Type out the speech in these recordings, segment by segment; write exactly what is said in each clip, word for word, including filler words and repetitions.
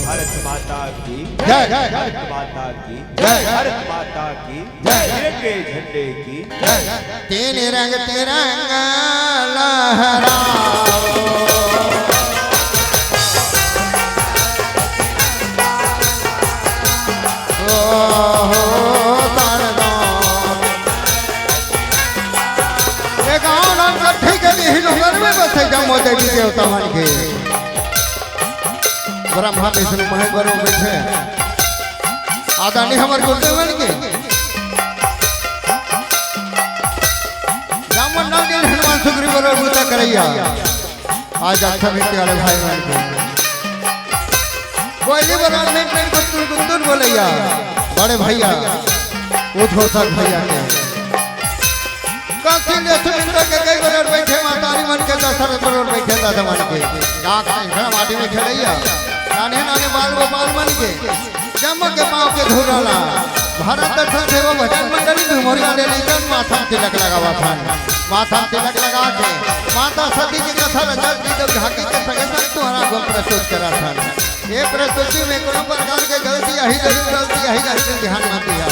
भारत माता की जय। भारत माता की जय। भारत माता की जय। तिरंगे झंडे की जय। तीन रंग तिरंगा लहराओ। ओ हो शारदा। ये गाँव नाम कट्ठी के भी हिलुगन में बसे जम्मो देवी देवता मन के। ब्रह्मा विष्णु महेश बरो बैठे। आदरणीय हमर गुरुदेव मन के। राम नाम के हनुमान सुग्रीव बरो बूता करैया। आज अच्छा मिलते वाले भाई मन के। कोयली बरो में पेड़ गुत्तुर गुत्तुर बोलैया। बड़े भैया। उद्घोषक भैया के। काशी ले सुमिंदर के कई बरोर बैठे, महतारी मन के दशरथ बरोर बैठे, दादा मन के। डाक सिंघड़ा माटी में खेलैया। नान्हे नान्हे बाल गोपाल मन के। जम्मो के पाँव के धूल ला। भारत दर्शन सेवा भजन मंडली भी मोरिया ले लीजन, माथा में तिलक लगावा थान। माथा में तिलक लगा के। माता सती की कथा रचल की जब झांकी के संगे संग तुम्हारा गुण प्रस्तुत करा थान। ये प्रस्तुति में कोनो प्रकार के गलती, यही जरूर गलती, यही जरूर ध्यान मत दिया।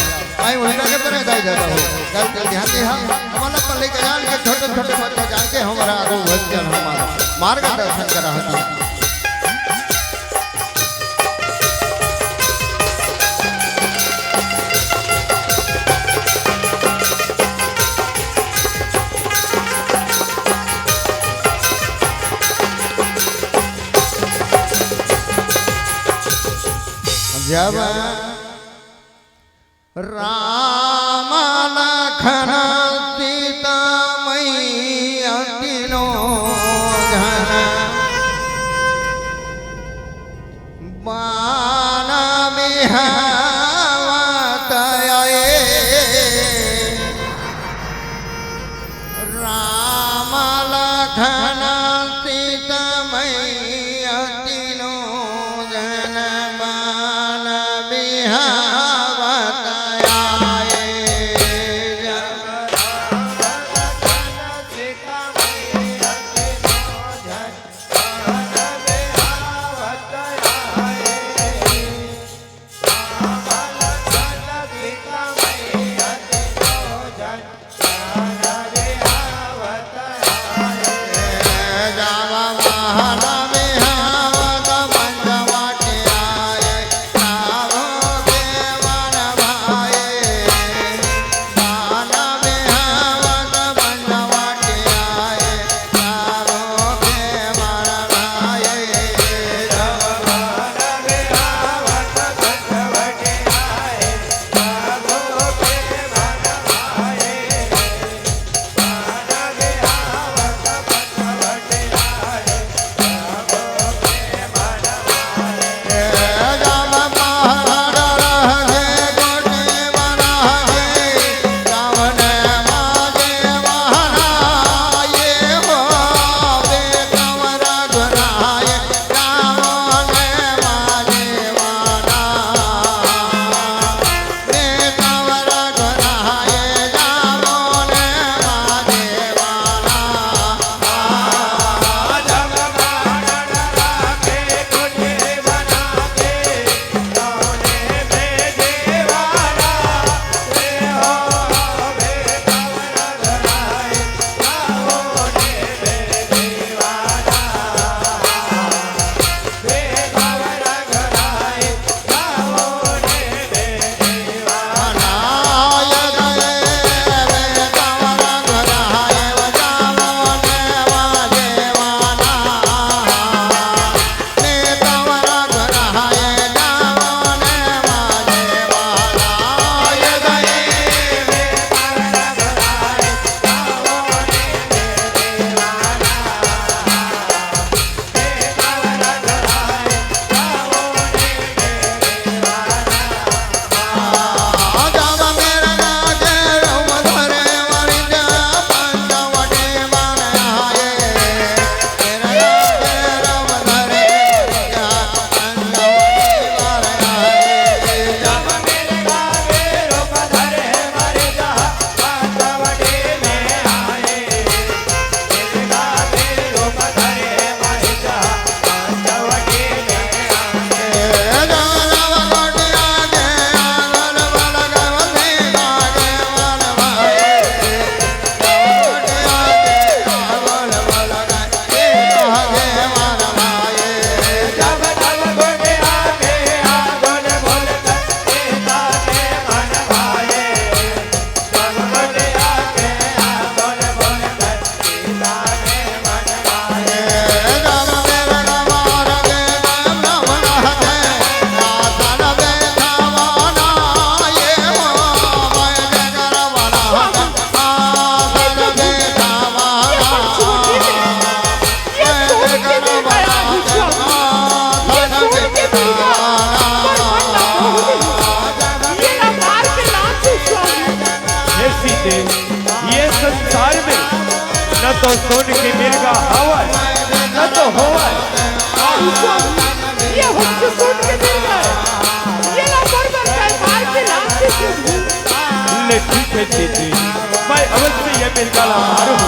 आई उल्टा के परे दाई जाता हो। गलती ध्यान दिया। हमारा पल्ले के जान के छोटे छोटे बच्चा जान के हमारा आगू भजन हमारा मार्गदर्शन करा हता। जब राम लखन सीता मैया तीनों जन बान बिहावत आए। राम लखन सीता मैया तीनों जन बान बिहावत आए। न तो सोन के मिर्गा हवय, न तो होवय। ये हमसे सोन के मिर्गा हे। ये ला बरोबर काय मार के लात दे। ले ठीक है दीदी, मैं अवश्य ये मिर्गा ला मारूं।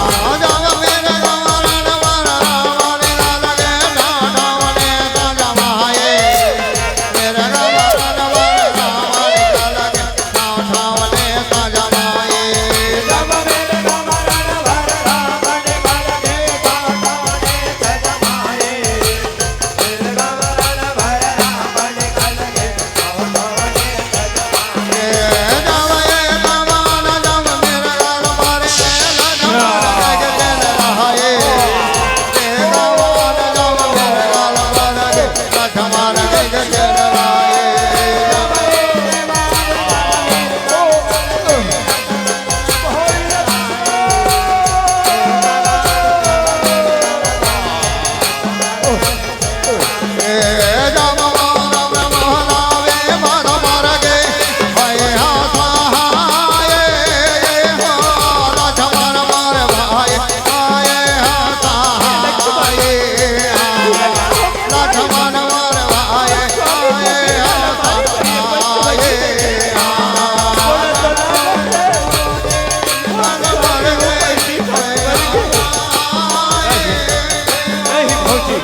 नहीं भौजी,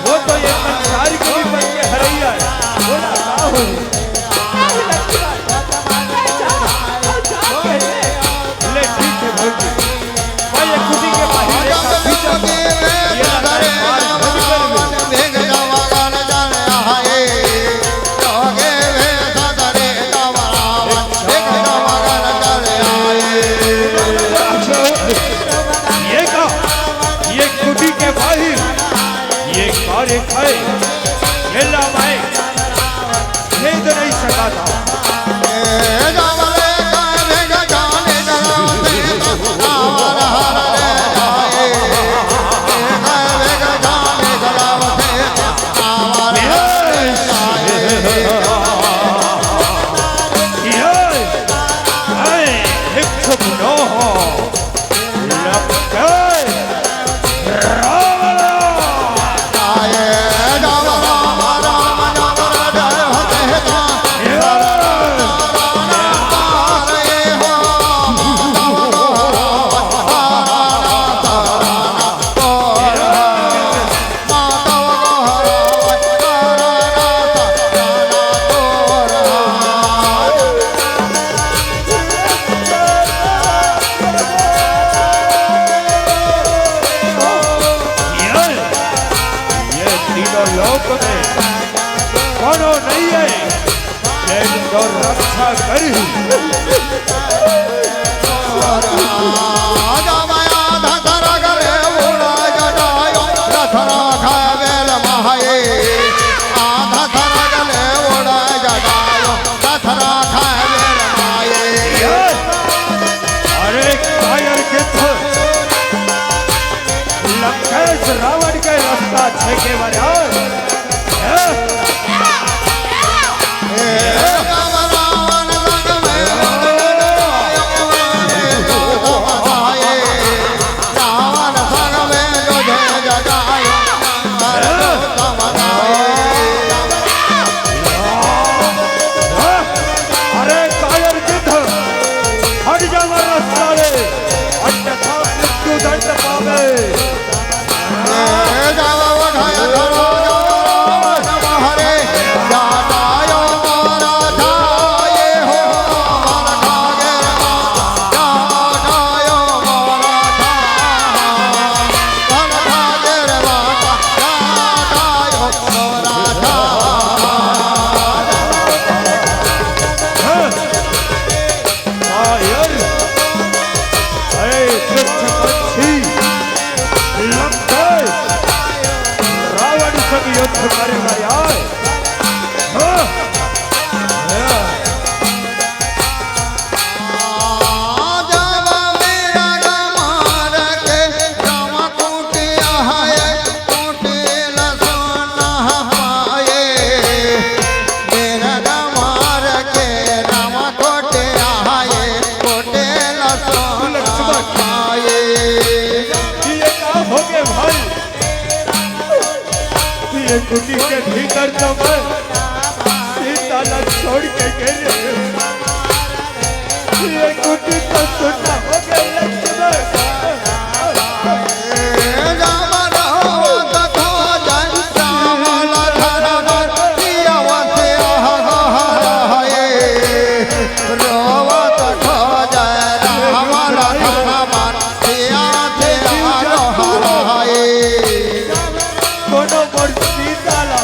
वो तो ये संसार के भी बन के हरैया है। बोला, का हो? ले ठीक है भौजी, मैं ये कुटी के बाहर एक आदमी जाता हूँ। ये ना करे, आज भौजी कर ले। ये का, ये कुटी के बाहर, ये कार्य खाए, ये ला मैं भेद नहीं सका था। ये, ये तीनों लोक में कोनो नहीं है, जैन तो रक्षा करी। अरे कायर के तो लंकेश रावण के रास्ता छेके वाले हो। अरे कायर गिद्ध, हट जा मारा साले, अन्यथा मृत्यु दंड पावे। कायर, ऐ तुच्छ पंछी, कुटी के भीतर तो मैं सीता ला छोड़ के गे रेहेंव। ये कुटी तो सुन्ना हो गे लक्ष्मण। कोनो मोर सीता ला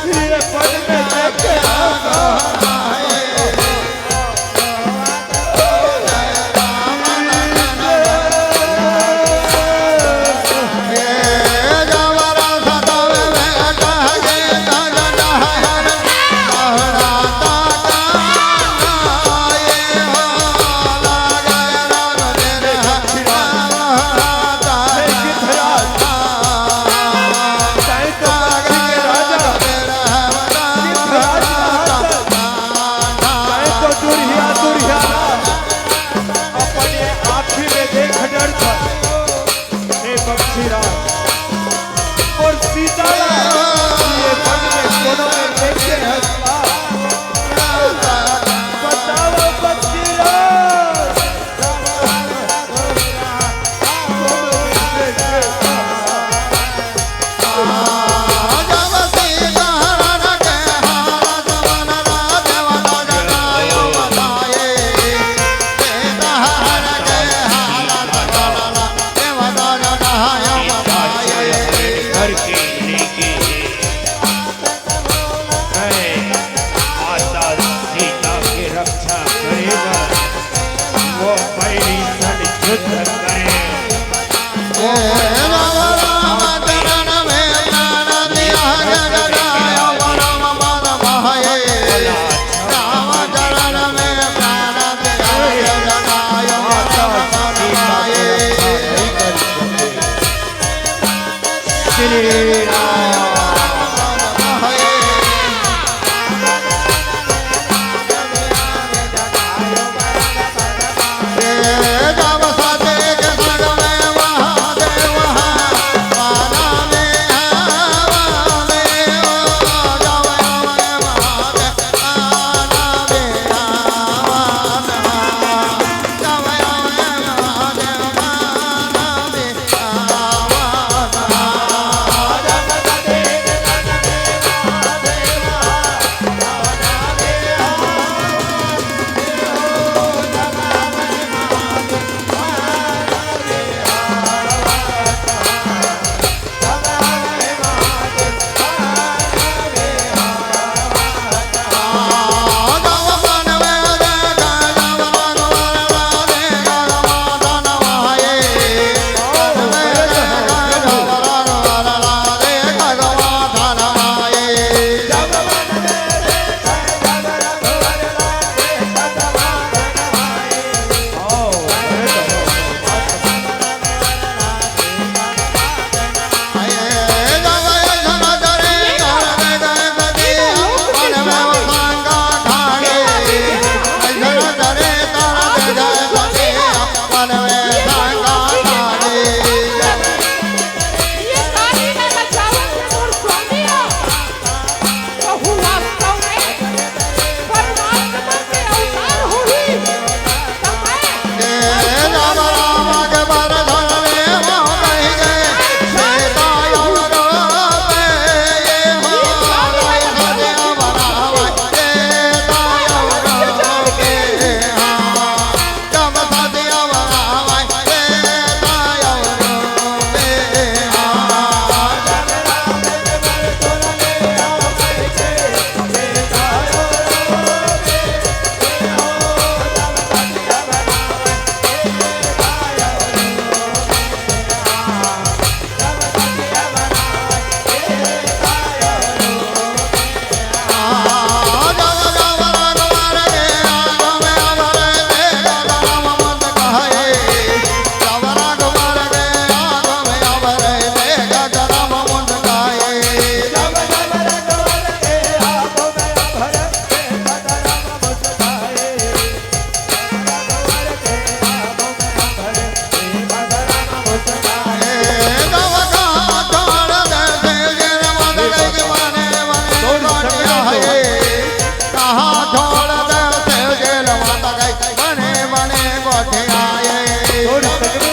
ये पल में देखे तो दुरिहा दुरिहा अपने आँखी में देख डरथस। हे बक्सीराज, मोर सीता ला ये वन में कोनो में देखे हस का? बतावा बक्सीराज। घर के लेके मैं माता सीता के रक्षा करे बर वो बैरी सन युद्ध करे। श्री राम।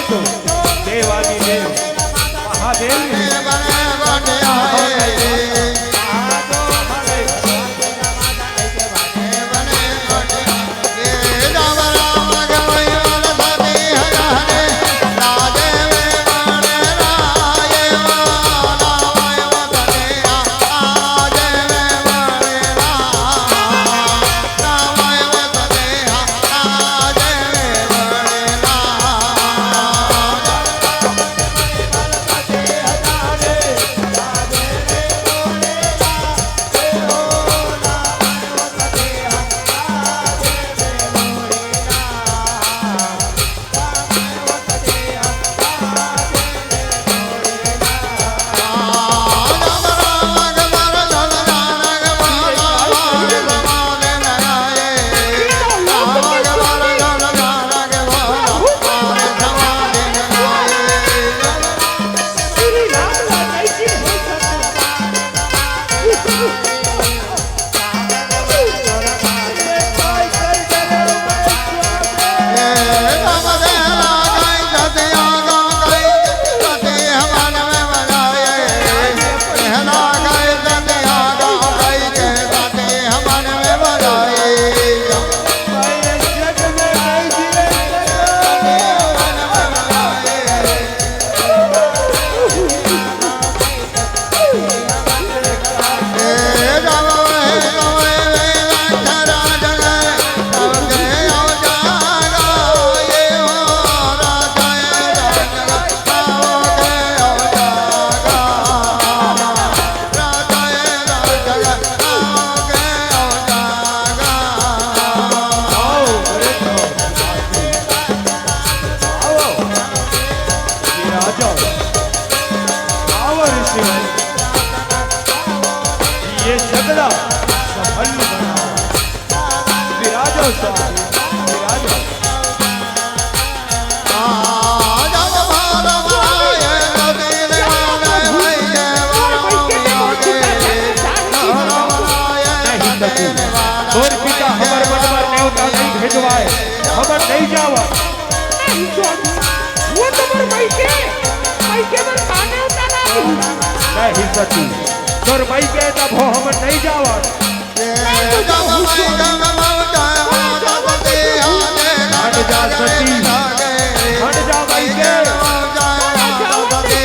देवादिदेव महादेव। ये सगला सफल बनावा। विराजो स्वामी, विराजो। नहीं सकी। तोर पिता हमर मन बर नेवता नहीं भेजवाए, हमर नहीं जावा। नहीं स्वामी, वो तो मोर माई के, माई के बर का नेवता नहीं। नहीं सकी। तोर माई के तब हो हमर नहीं जावा। हट जा सती, हट जा माई के। हट जा सती।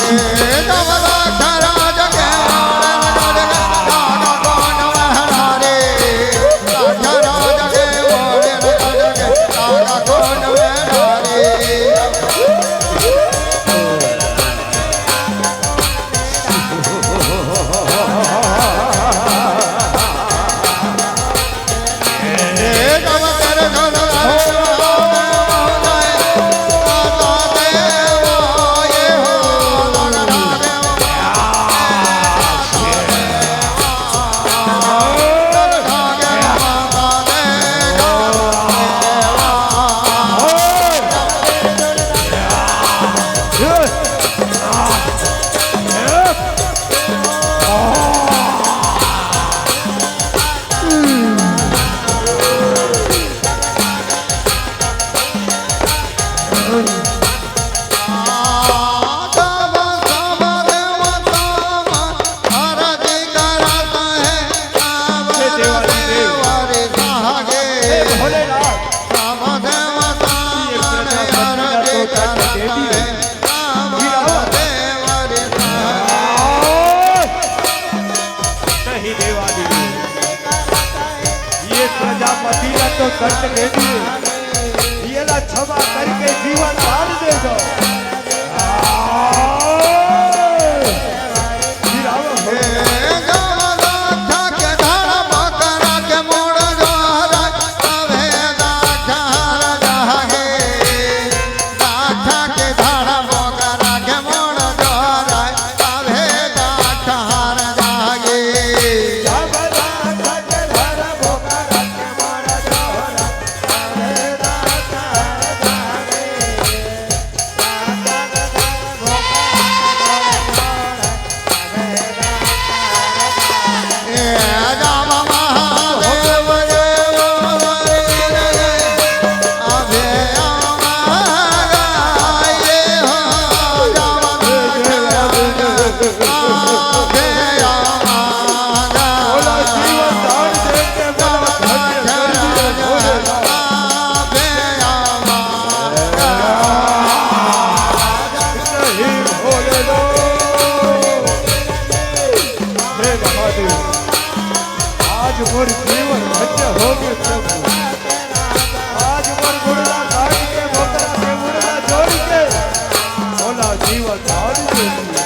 हे देवाधिदेव, हे भोलेनाथ, ये प्रजापति ला तो दंड दे दिए। गिराओ। नहीं देवाधिदेव, ये प्रजापति ला तो दंड दे दिए। ये ला क्षमा करके जीवन दान दे दो। हे महादेव, आज मोर जीवन धन्य होगे प्रभु। आज मोर गुड़ला काट के, बोकरा के मुड़ला जोड़ के, मोला जीवन दान दे दिए।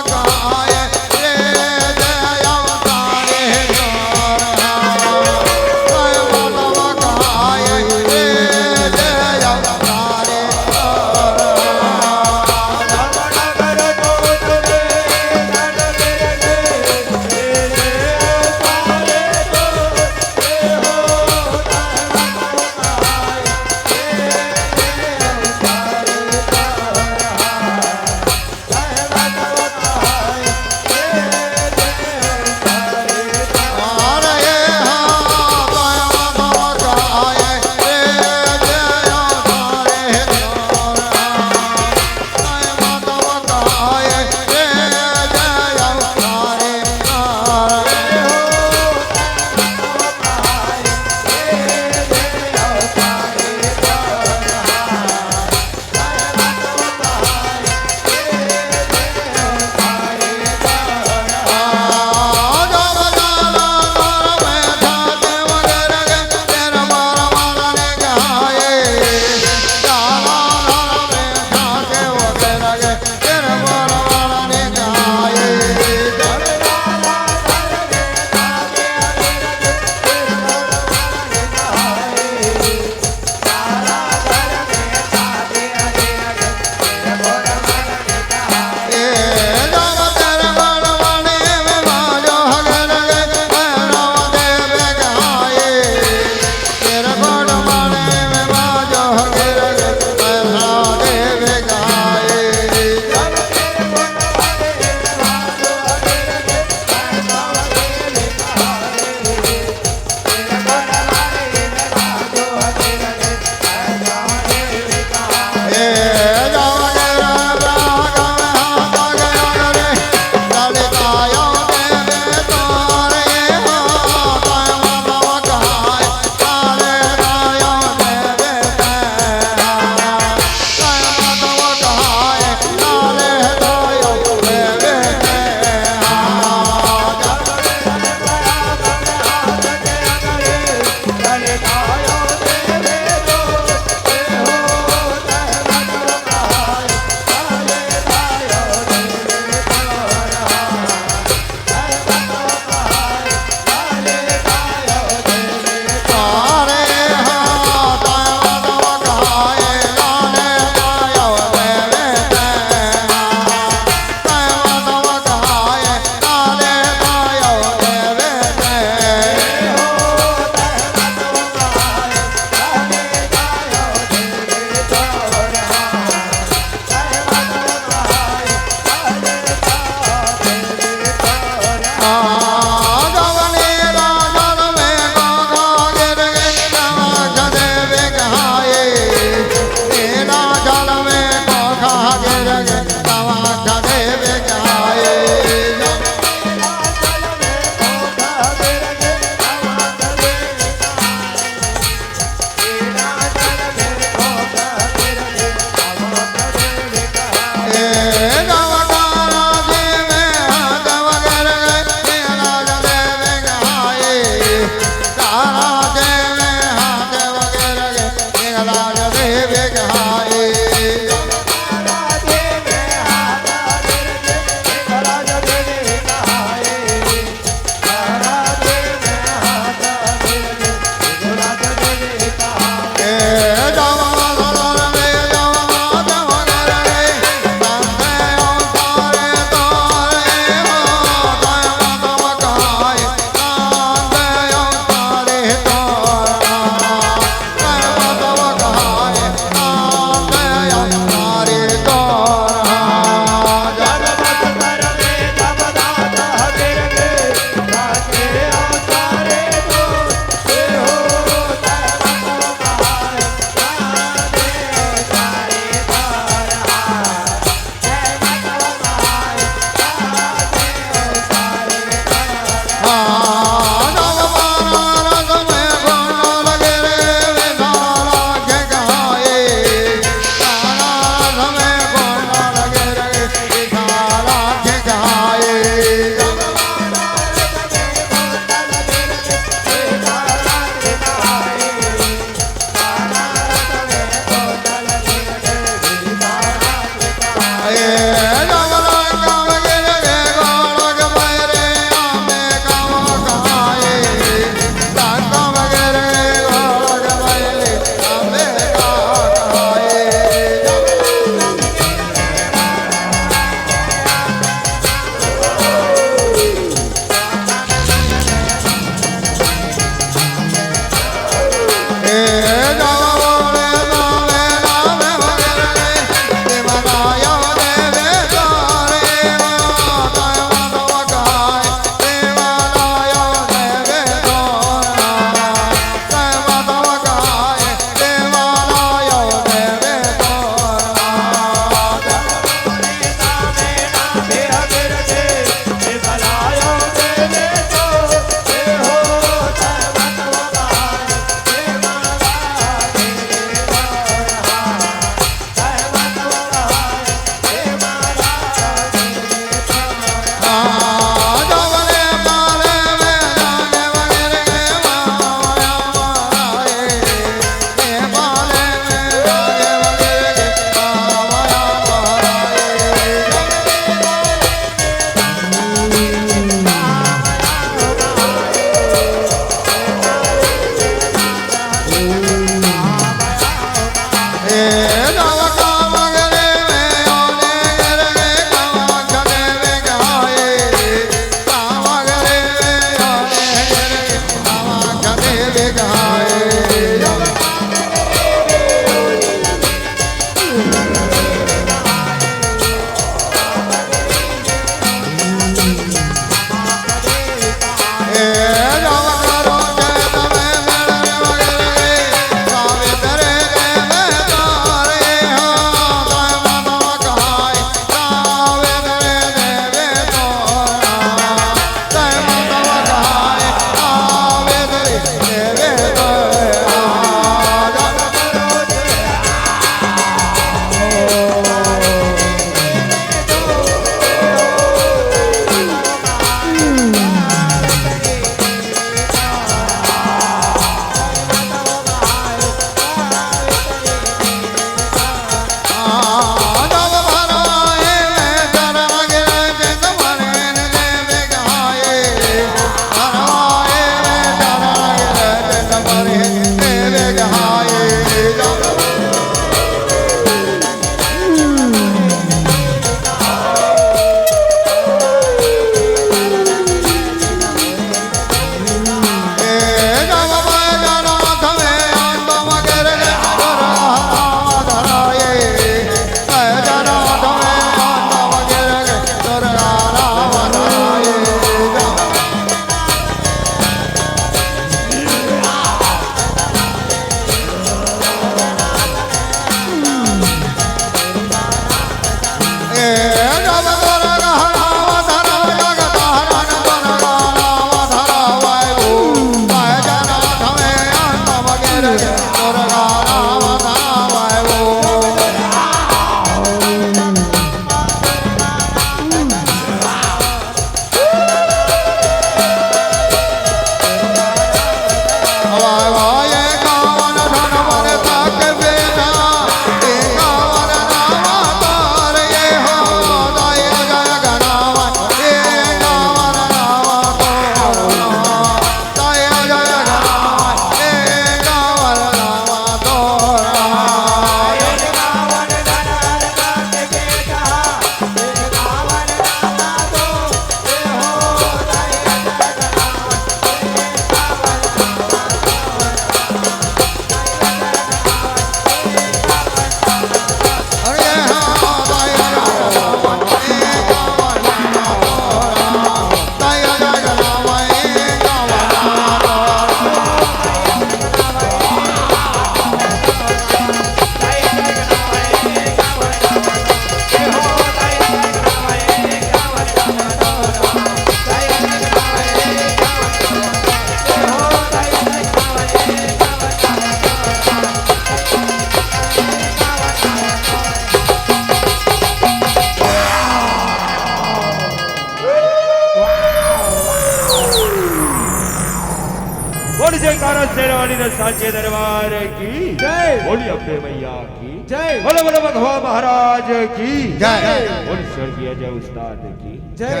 साचे दरबार की जय। बोली अम्बे मैया की जय। बोलो बोलो बघवा महाराज की जय। बोली स्वर्गीय जय उस्ताद की जय।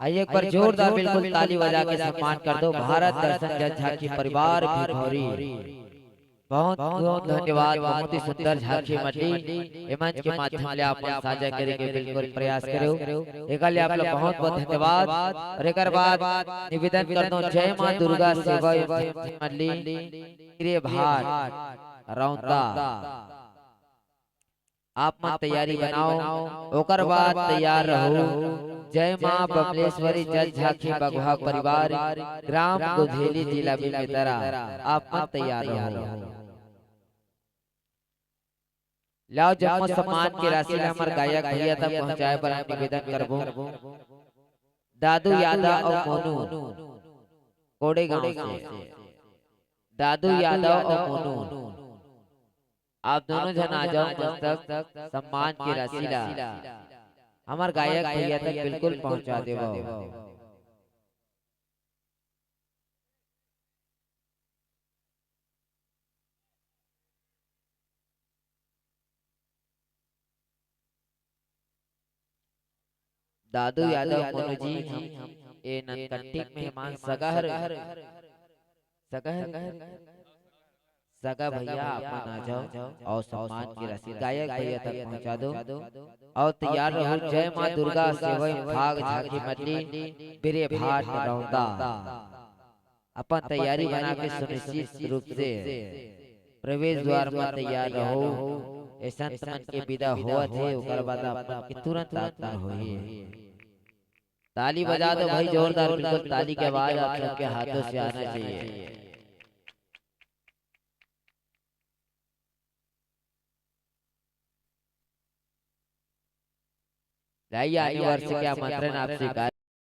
आइए, एक बार जोरदार बिल्कुल ताली बजा के सम्मान कर दो भारत दर्शन जन झांकी परिवार भिभौरी। बहुत बहुत धन्यवाद, बहुत ही सुंदर झांकी मंडली। ए मंच के माध्यम ले आप मन साझा करे के बिल्कुल प्रयास करेव, एकर ले आप ला बहुत बहुत धन्यवाद। और एकर बाद निवेदन कर दो जय मां दुर्गा सेवा एवं झांकी मंडली, गिरे भाट, रौंता। आप मन तैयारी बनाओ, ओकर बाद तैयार रहो। जय मां बमलेश्वरी जल झांकी बघवा परिवार, ग्राम गोधेली, जिला बेमेतरा। आप मन तैयार रहो। लाओ, जम्मो सम्मान के राशि ला हमर गायक भैया तक पहुंचाए बर निवेदन करबो। दादू यादव और मोनू कोड़े गांव से, दादू यादव और मोनू, आप दोनों झन आ जाओ, मस्तक सम्मान के राशि ला हमर गायक भैया तक बिल्कुल पहुंचा देवो। दादू यादव, मोनू जी, हम ए ननकट्टी के मेहमान सगा हरे। सगा हरे। सगा भैया, आप मन आ जाओ और सम्मान की राशि गायक भैया तक पहुंचा दो। और तैयार रहो, जय मां दुर्गा सेवा विभाग झांकी मंडली, बिरे भाट, रौंदा। अपन तैयारी बना के सुनिश्चित रूप से प्रवेश द्वार म तैयार रहो। ए संत मन के विदा होवत हे, ओकर बाद आप मन के तुरंत आगमन होही। ताली बजा दो भाई जोरदार, बिल्कुल ताली के आवाज आप सबके हाथों से आना चाहिए। लाइए, आने वर्ष के आमंत्रण आप स्वीकार